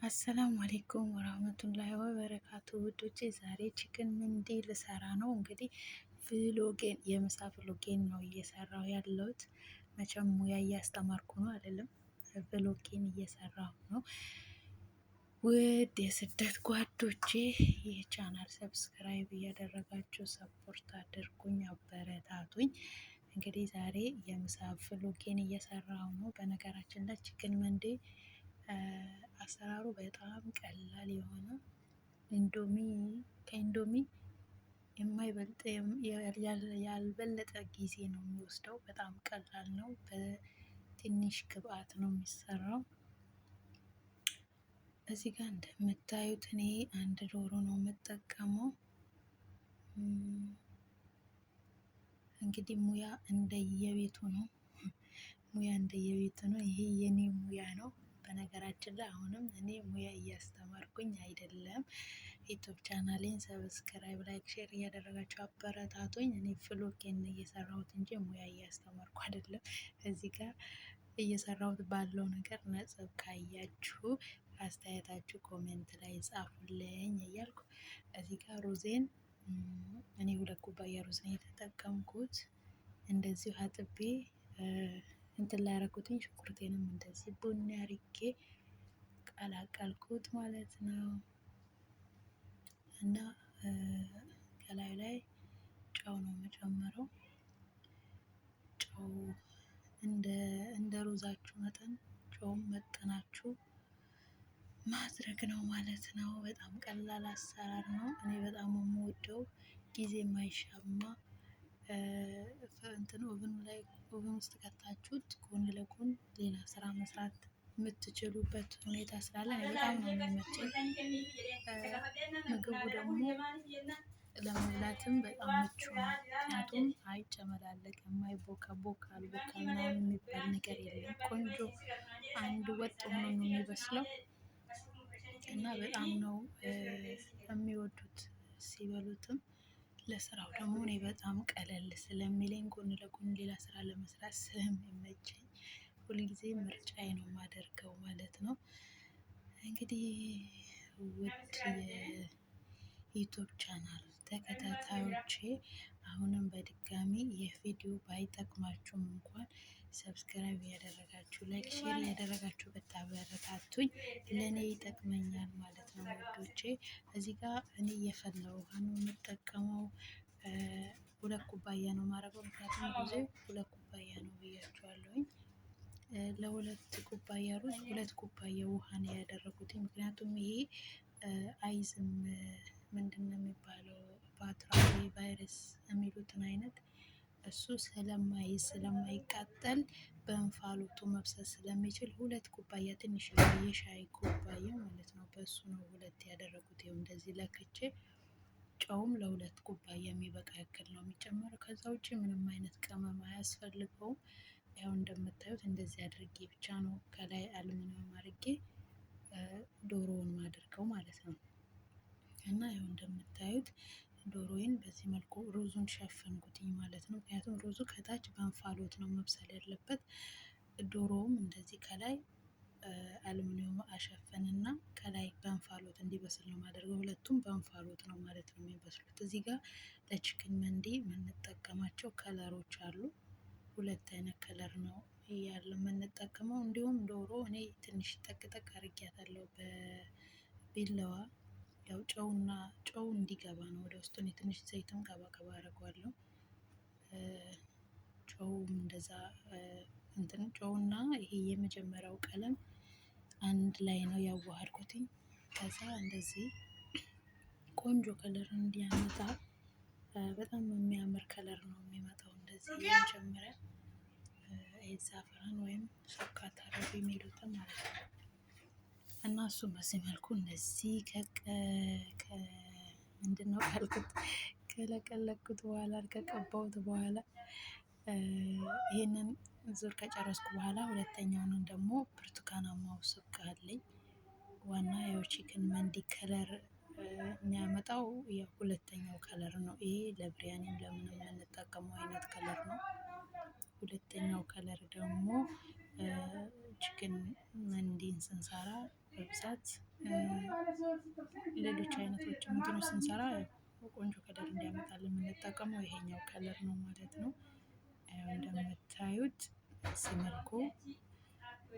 السلام عليكم ورحمة الله وبركاته። ውዶቼ ዛሬ chicken ምንዲ ልሰራ ነው። እንግዲህ vlog ኤን የምሳ vlog ኤን ነው እየሰራሁ ያለሁት። መቼም ሙያ እያስተማርኩ ነው አይደለም፣ vlog ኤን እየሰራሁ ነው። ውድ የስደት ጓዶቼ ይህ channel subscribe እያደረጋችሁ support አድርጉኝ፣ አበረታቱኝ። እንግዲህ ዛሬ የምሳ vlog ኤን እየሰራሁ ነው። በነገራችን ላይ chicken መንዲ አሰራሩ በጣም ቀላል የሆነ ኢንዶሚ ከኢንዶሚ የማይበልጥ ያልበለጠ ጊዜ ነው የሚወስደው። በጣም ቀላል ነው። በትንሽ ግብአት ነው የሚሰራው። እዚህ ጋር እንደምታዩት እኔ አንድ ዶሮ ነው የምጠቀመው። እንግዲህ ሙያ እንደየቤቱ ነው። ሙያ እንደየቤቱ ነው። ይሄ የኔ ሙያ ነው። በነገራችን ላይ አሁንም እኔ ሙያ እያስተማርኩኝ አይደለም። YouTube channel ኤን subscribe፣ like፣ share እያደረጋችሁ አበረታቱኝ። እኔ vlog ኤን እየሰራሁት እንጂ ሙያ እያስተማርኩ አይደለም። እዚህ ጋር እየሰራሁት ባለው ነገር ነጥብ ካያችሁ አስተያየታችሁ comment ላይ ጻፉልኝ እያልኩ እዚህ ጋር ሩዜን እኔ 2 ኩባያ ሩዝ ነው የተጠቀምኩት። እንደዚሁ አጥቤ እንትን ላይ ያደረኩትኝ ሽንኩርቴንም እንደዚህ ቡኒ አርጌ ቀላቀልኩት ማለት ነው። እና ከላዩ ላይ ጨው ነው የምጨምረው። ጨው እንደ ሩዛችሁ መጠን ጨውም መጠናችሁ ማድረግ ነው ማለት ነው። በጣም ቀላል አሰራር ነው። እኔ በጣም የምወደው ጊዜ የማይሻማ እንትን oven ኑ ላይ oven ውስጥ ከታችሁት ጎን ለጎን ሌላ ስራ መስራት የምትችሉበት ሁኔታ ስላለ በጣም ነው የሚመቸኝ። ምግቡ ደግሞ ለመብላትም በጣም ምቹ ነው። ምክንያቱም አይጨመላለቅም፣ አይቦካ ቦካ አልቦካ ምናምን የሚባል ነገር የለም። ቆንጆ አንድ ወጥ ሆኖ ነው የሚበስለው እና በጣም ነው የሚወዱት ሲበሉትም። ለስራው ደግሞ እኔ በጣም ቀለል ስለሚለኝ ጎን ለጎን ሌላ ስራ ለመስራት ስለሚመቸኝ ሁልጊዜ ምርጫዬ ነው የማደርገው ማለት ነው። እንግዲህ ውድ የ YouTube channel ተከታታዮቼ አሁንም በድጋሚ ይህ ቪዲዮ ባይጠቅማችሁም እንኳን subscribe እያደረጋችሁ like share እያደረጋችሁ ብታበረታቱኝ ለእኔ ይጠቅመኛል ማለት ነው ውዶቼ። እዚህ ጋር እኔ የፈላ ውሃ ነው የምጠቀመው። 2 ኩባያ ነው የማደርገው፣ ምክንያቱም ጊዜ 2 ኩባያ ነው ብያችኋለሁኝ። ለ2 ኩባያ ሩዝ 2 ኩባያ ውሃ ነው ያደረጉት። ምክንያቱም ይሄ አይዝም፣ ምንድን ነው የሚባለው ፓትራ ቫይረስ የሚሉትን አይነት እሱ ስለማይዝ ስለማይቃጠል በእንፋሎቱ መብሰል ስለሚችል 2 ኩባያ ትንሽ የሻይ ኩባያ ማለት ነው። በእሱ ነው ሁለት ያደረጉት። ይኸው እንደዚህ ለክቼ ጨውም ለ2 ኩባያ የሚበቃ ያክል ነው የሚጨመረው። ከዛ ውጭ ምንም አይነት ቅመም አያስፈልገውም። ያው እንደምታዩት እንደዚህ አድርጌ ብቻ ነው ከላይ አልሙኒየም አድርጌ ዶሮውን ማደርገው ማለት ነው። እና ያው እንደምታዩት ዶሮዬን በዚህ መልኩ ሩዙን ሸፈንኩትኝ ማለት ነው። ምክንያቱም ሩዙ ከታች በእንፋሎት ነው መብሰል ያለበት። ዶሮውም እንደዚህ ከላይ አልሙኒየም አሸፈንና ከላይ በእንፋሎት እንዲበስል ነው ማደርገው። ሁለቱም በእንፋሎት ነው ማለት ነው የሚበስሉት። እዚህ ጋር ለ chicken መንዲ የምንጠቀማቸው color ኦች አሉ። ሁለት አይነት color ነው ያለ የምንጠቀመው። እንዲሁም ዶሮ እኔ ትንሽ ጠቅጠቅ አድርጊያታለሁ በቢላዋ፣ ያው ጨውና ጨው እንዲገባ ነው ወደ ውስጡ። እኔ ትንሽ ዘይትም ገባ ገባ አደርገዋለሁ። ጨውም እንደዛ እንትን ጨውና ይሄ የመጀመሪያው ቀለም አንድ ላይ ነው ያዋሃድኩትኝ። ከዛ እንደዚህ ቆንጆ color እንዲያመጣ በጣም የሚያምር color ነው የሚመጣው። እንደዚህ የመጀመሪያ زعفران ወይም سكر عربي የሚሉትን ማለት ነው። እና እሱም በዚህ መልኩ እንደዚህ ምንድን ነው ካልኩት ከለቀለኩት በኋላ ከቀባሁት በኋላ ይህንን ዙር ከጨረስኩ በኋላ ሁለተኛውን ደግሞ ብርቱካናማው ሱቅ አለኝ። ዋና ያው chicken መንዲ color የሚያመጣው የሁለተኛው color ነው። ይሄ ለብሪያኒም ለምንም የምንጠቀመው አይነት color ነው። ሁለተኛው color ደግሞ Chicken መንዲን ስንሰራ በብዛት ሌሎች አይነቶች እንትኖች ስንሰራ ቆንጆ color እንዲያመጣልን የምንጠቀመው ይሄኛው color ነው ማለት ነው። እንደምታዩት በዚህ መልኩ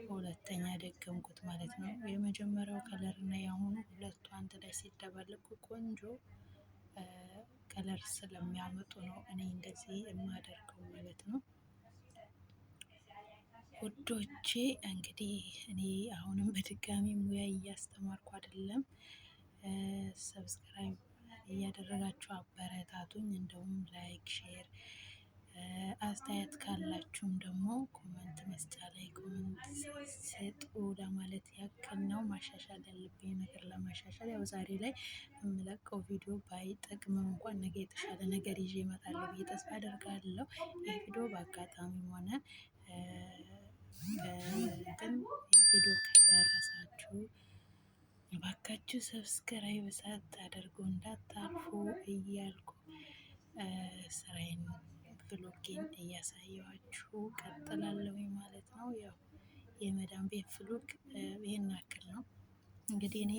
ሁለተኛ ደገምኩት ማለት ነው። የመጀመሪያው color እና የአሁኑ ሁለቱ አንድ ላይ ሲደባለቁ ቆንጆ color ስለሚያመጡ ነው እኔ እንደዚህ የማደርገው ማለት ነው። ውዶቼ እንግዲህ እኔ አሁንም በድጋሚ ሙያ እያስተማርኩ አይደለም። Subscribe እያደረጋችሁ አበረታቱኝ። እንደውም like፣ share አስተያየት ካላችሁም ደግሞ comment መስጫ ላይ comment ስጡ ለማለት ያክል ነው። ማሻሻል ያለብኝ ነገር ለማሻሻል ያው ዛሬ ላይ የምለቀው ቪዲዮ ባይጠቅምም እንኳን ነገ የተሻለ ነገር ይዤ እመጣለሁ ብዬ ተስፋ አደርጋለሁ። ይህ ቪዲዮ በአጋጣሚም ሆነ እንትን ቪዲዮ ከደረሳችሁ እባካችሁ subscribe ሳታደርጉ እንዳታልፉ እያልኩ ስራዬን vlog ኤን እያሳየኋችሁ ቀጥላለሁ ማለት ነው። ያው የመዳም ቤት vlog ይሄን ያክል ነው። እንግዲህ እኔ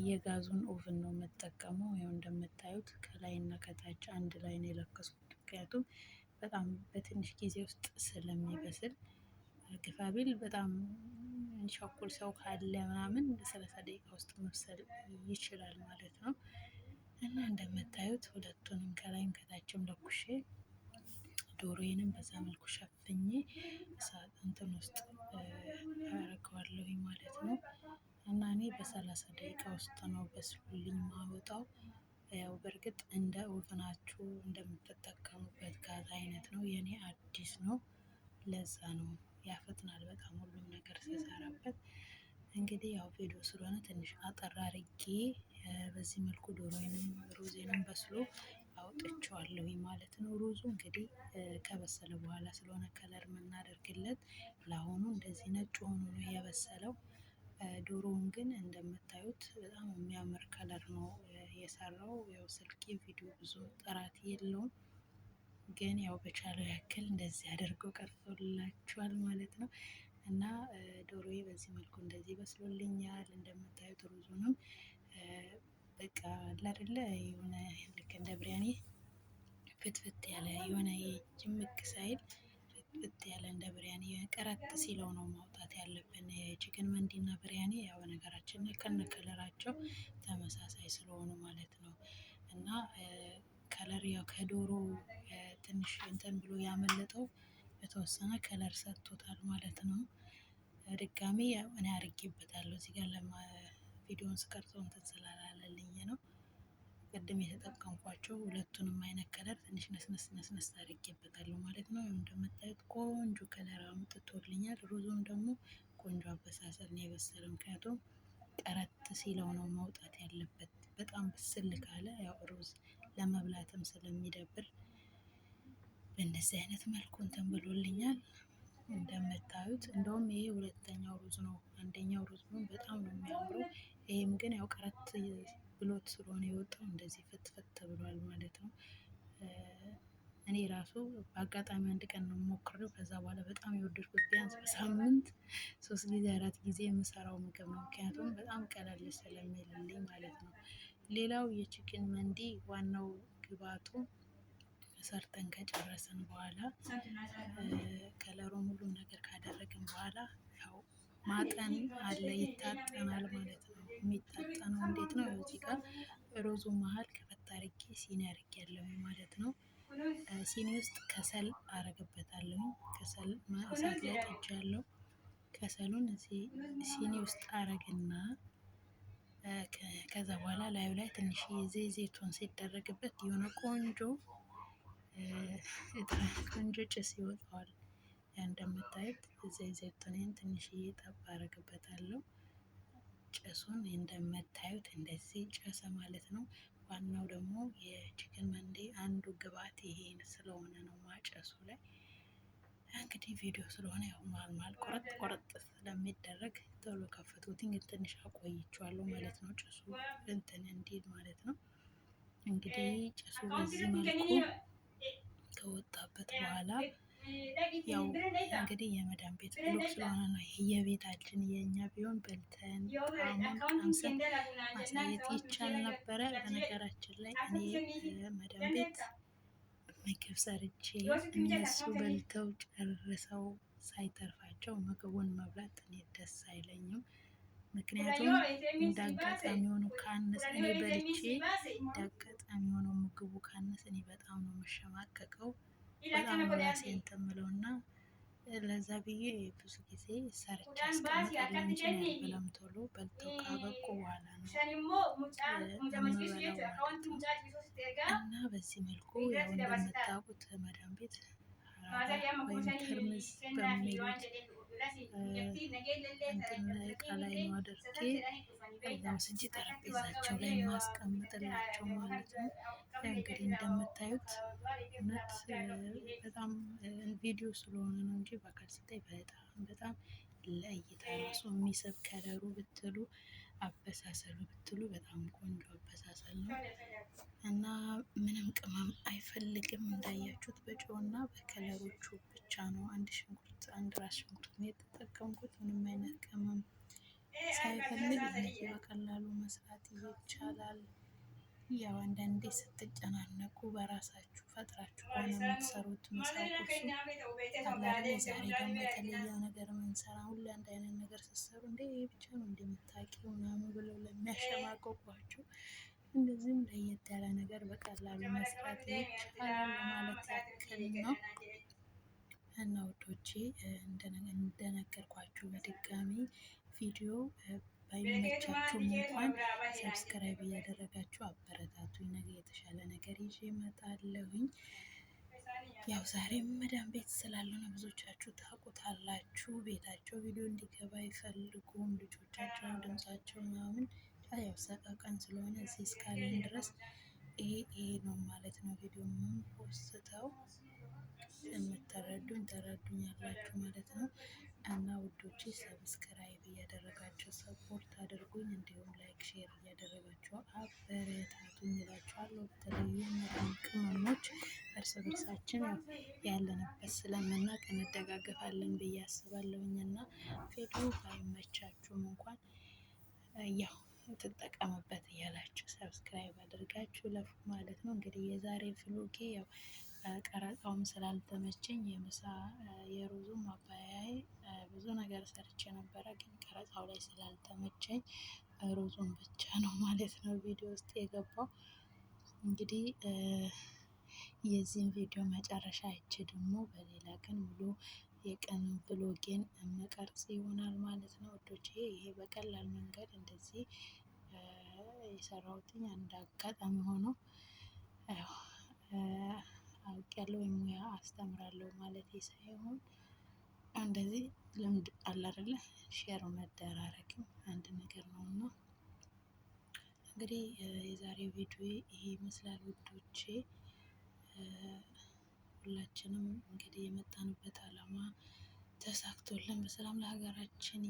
የጋዙን oven ነው የምጠቀመው። ያው እንደምታዩት ከላይና ከታች አንድ ላይ ነው የለኮስኩት። ምክንያቱም በጣም በትንሽ ጊዜ ውስጥ ስለሚበስል ግፋ ቢል በጣም ቸኩል ሰው ካለ ምናምን በ30 ደቂቃ ውስጥ መብሰል ይችላል ማለት ነው። እና እንደምታዩት ሁለቱንም ከላይም ከታችም ለኩሼ ዶሮዬንም በዛ መልኩ ሸፍኜ እንትን ውስጥ አደርገዋለሁኝ ማለት ነው። እና እኔ በ30 ደቂቃ ውስጥ ነው በስሎልኝ ማወጣው። ያው በእርግጥ እንደ oven ኣችሁ እንደምትጠቀሙበት ጋዝ አይነት ነው። የኔ አዲስ ነው። ለዛ ነው ያፈጥናል በጣም ሁሉም ነገር ስሰራበት። እንግዲህ ያው ቪዲዮ ስለሆነ ትንሽ አጠር አድርጌ በዚህ መልኩ ዶሮዬንም ሩዜንም በስሎ አውጥቼዋለሁኝ ማለት ነው። ሩዙ እንግዲህ ከበሰለ በኋላ ስለሆነ color የምናደርግለት ለአሁኑ እንደዚህ ነጭ ሆኖ ነው የበሰለው። ዶሮውን ግን እንደምታዩት በጣም የሚያምር color ነው የሰራው። ያው ስልኬ ቪዲዮ ብዙ ጥራት የለውም፣ ግን ያው በቻለው ያክል እንደዚህ አድርጎ ቀርጾላችኋል ማለት ነው። እና ዶሮዬ በዚህ መልኩ እንደዚህ በስሎልኛል። እንደምታዩት ሩዙንም በቃ አለ አይደለ የሆነ ልክ እንደ ብሪያኒ ፍትፍት ያለ የሆነ ጭምቅ ሳይል ፍትፍት ያለ እንደ ብሪያኒ ቀረት ሲለው ነው ማውጣት ያለብን። የ chicken መንዲና ብሪያኒ ያው ነገራችን ላይ ከነ color ኣቸው ተመሳሳይ ስለሆኑ ማለት ነው። እና color ያው ከዶሮ ትንሽ እንትን ብሎ ያመለጠው በተወሰነ color ሰጥቶታል ማለት ነው። ድጋሚ ያው እኔ አድርጌበታለሁ እዚህ ጋር ቪዲዮውን ስቀርጸው እንትን ስላላለልኝ ነው። ቅድም የተጠቀምኳቸው ሁለቱንም አይነት color ትንሽ ነስነስ ነስነስ አድርጌበታለሁ ማለት ነው። እንደምታዩት ቆንጆ color አምጥቶልኛል። ሩዙም ደግሞ ቆንጆ አበሳሰል ነው የበሰለው። ምክንያቱም ቀረት ሲለው ነው መውጣት ያለበት። በጣም ብስል ካለ ያው ሩዝ ለመብላትም ስለሚደብር በእንደዚህ አይነት መልኩ እንትን ብሎልኛል። እንደምታዩት እንደውም ይሄ ሁለተኛው ሩዝ ነው። አንደኛው ሩዝ ነው በጣም ነው የሚያምረው። ይሄም ግን ያው ቀረት ብሎት ስለሆነ የወጣው እንደዚህ ፍትፍት ብሏል ማለት ነው። እኔ ራሱ በአጋጣሚ አንድ ቀን ነው ሞክሬው ከዛ በኋላ በጣም የወደድኩት ቢያንስ በሳምንት 3 ጊዜ 4 ጊዜ የምሰራው ምግብ ነው። ምክንያቱም በጣም ቀለል ስለሚልልኝ ማለት ነው። ሌላው የ chicken መንዲ ዋናው ግብአቱ ሰርተን ከጨረስን በኋላ color ኡን ሁሉም ነገር ካደረግን በኋላ ያው ማጠን አለ፣ ይታጠናል ማለት ነው። የሚታጠነው እንዴት ነው? እዚህ ጋር ሩዙ መሀል ከፈት አድርጌ ሲኒ አድርጌያለሁ ማለት ነው። ሲኒ ውስጥ ከሰል አረግበታለሁ። ከሰል እሳት ላይ ጥጃለሁ። ከሰሉን እዚህ ሲኒ ውስጥ አረግና ከዛ በኋላ ላዩ ላይ ትንሽ ዘይቱን ሲደረግበት የሆነ ቆንጆ ቆንጆ ጭስ ይወጣዋል። እንደምታዩት ዘይቱን ትንሽዬ ጠብ አረግበታለሁ። ጭሱን እንደምታዩት እንደዚህ ጨሰ ማለት ነው። ዋናው ደግሞ የ chicken መንዲ አንዱ ግብአት ይሄ ስለሆነ ነው ማጨሱ ላይ። እንግዲህ ቪዲዮ ስለሆነ ያው መሀል መሀል ቆረጥ ቆረጥ ስለሚደረግ ቶሎ ከፈትኩት። ትንሽ አቆይቼዋለሁ ማለት ነው፣ ጭሱ እንትን እንዲል ማለት ነው። እንግዲህ ጭሱ በዚህ መልኩ ከወጣበት በኋላ ያው እንግዲህ የመዳም ቤት vlog ስለሆነ ነው። የቤታችን የእኛ ቢሆን በልተን ጣዕሙን ቀምሰን ማሳየት ይቻል ነበረ። በነገራችን ላይ እኔ መዳም ቤት ምግብ ሰርቼ እነሱ በልተው ጨርሰው ሳይተርፋቸው ምግቡን መብላት እኔ ደስ አይለኝም። ምክንያቱም እንደ አጋጣሚ ሆኖ ካነሰ እኔ በልቼ እንደ አጋጣሚ ሆኖ ምግቡ ካነሰ እኔ በጣም ነው የምሸማቀቀው። በጣም ነው ራሴ እንትን የምለው እና ለዛ ብዬ ብዙ ጊዜ ሰርቼ አስቀምጣለሁ እንጂ አልበላም። ቶሎ በልተው ካበቁ በኋላ ነው የምበላው ማለት ነው። እና በዚህ መልኩ ያው እንደምታውቁት መዳም ቤት ወይም ተርምዝ በሚሉት እንትን እቃ ላይ ነው አድርጌ እዛ ወስጄ ጠረጴዛቸው ላይ ማስቀምጥላቸው ማለት ነው። እንግዲህ እንደምታዩት እውነት በጣም ቪዲዮ ስለሆነ ነው እንጂ በአካል ሲታይ በጣም በጣም ለእይታ ራሱ የሚስብ ከለሩ ብትሉ አበሳሰሉ ብትሉ በጣም ቆንጆ አበሳሰል ነው እና ምንም ቅመም አይፈልግም። እንዳያችሁት በጨውና በከለሮቹ ብቻ ነው። አንድ ሽንኩርት አንድ ራስ ሽንኩርት ነው የተጠቀምኩት። ምንም አይነት ቅመም ሳይፈልግ እንደዚህ በቀላሉ መስራት ይቻላል። ያው አንዳንዴ ስትጨናነቁ በራሳችሁ ፈጥራችሁ ከሆነ የምትሰሩት ምሳ ቁርሱ አለ አይደለ? ዛሬ ደግሞ የተለየ ነገር ምንሰራ ሁሌ አንድ አይነት ነገር ስትሰሩ እንዴ ይሄ ብቻ ነው እንደምታውቂው ምናምን ብለው ለሚያሸማቀቋችሁ እንደዚህም ለየት ያለ ነገር በቀላሉ መስራት ይቻላል ለማለት ያክል ነው። እና ውዶቼ እንደነገርኳችሁ በድጋሚ ቪዲዮ ባይመቻችሁም እንኳን subscribe እያደረጋችሁ አበረታቱኝ። ነገ የተሻለ ነገር ይዤ እመጣለሁኝ። ያው ዛሬም መዳም ቤት ስላልሆነ ብዙዎቻችሁ ታውቁታላችሁ። ቤታቸው ቪዲዮ እንዲገባ አይፈልጉም። ልጆቻቸው ድምጻቸው ምናምን ያው ሰቀቀን ስለሆነ እዚህ እስካለን ድረስ ይሄ ይሄ ነው ማለት ነው። ቪዲዮ ምን ፖስተው የምትረዱኝ ተረዱኝ ያላችሁ ማለት ነው። እና ውዶቼ subscribe እያደረጋችሁ support አድርጉኝ፣ እንዲሁም like share እያደረጋችሁ አበረታቱኝ እላችኋለሁ። በተለይ የመዳም ቅመሞች እርስ በርሳችን ያለንበት ስለምናውቅ እንደጋገፋለን ብዬ አስባለሁኝ። እና ቪዲዮ ባይመቻችሁም እንኳን ያው ትጠቀምበት እያላችሁ subscribe አድርጋችሁ ለፉ ማለት ነው። እንግዲህ የዛሬ vlog ኤ ያው ቀረጻውም ስላልተመቸኝ የምሳ የሩዙ ማባያዬ ብዙ ነገር ሰርቼ ነበረ፣ ግን ቀረጻው ላይ ስላልተመቸኝ ሩዙን ብቻ ነው ማለት ነው ቪዲዮ ውስጥ የገባው። እንግዲህ የዚህን ቪዲዮ መጨረሻ አይቼ ደግሞ በሌላ ቀን ሙሉ የቀን vlog ኤን የምቀርጽ ይሆናል ማለት ነው ውዶቼ። ይሄ በቀላል መንገድ እንደዚህ የሰራሁትኝ አንድ አጋጣሚ ሆኖ አውቄያለሁ ወይም ሙያ አስተምራለሁ ማለት ሳይሆን እንደዚህ ልምድ አለ አይደለ share መደራረግም አንድ ነገር ነው። እና እንግዲህ የዛሬው ቪዲዮ ይሄ ይመስላል ውዶቼ። ሁላችንም እንግዲህ የመጣንበት ዓላማ ተሳክቶልን በሰላም ለሀገራችን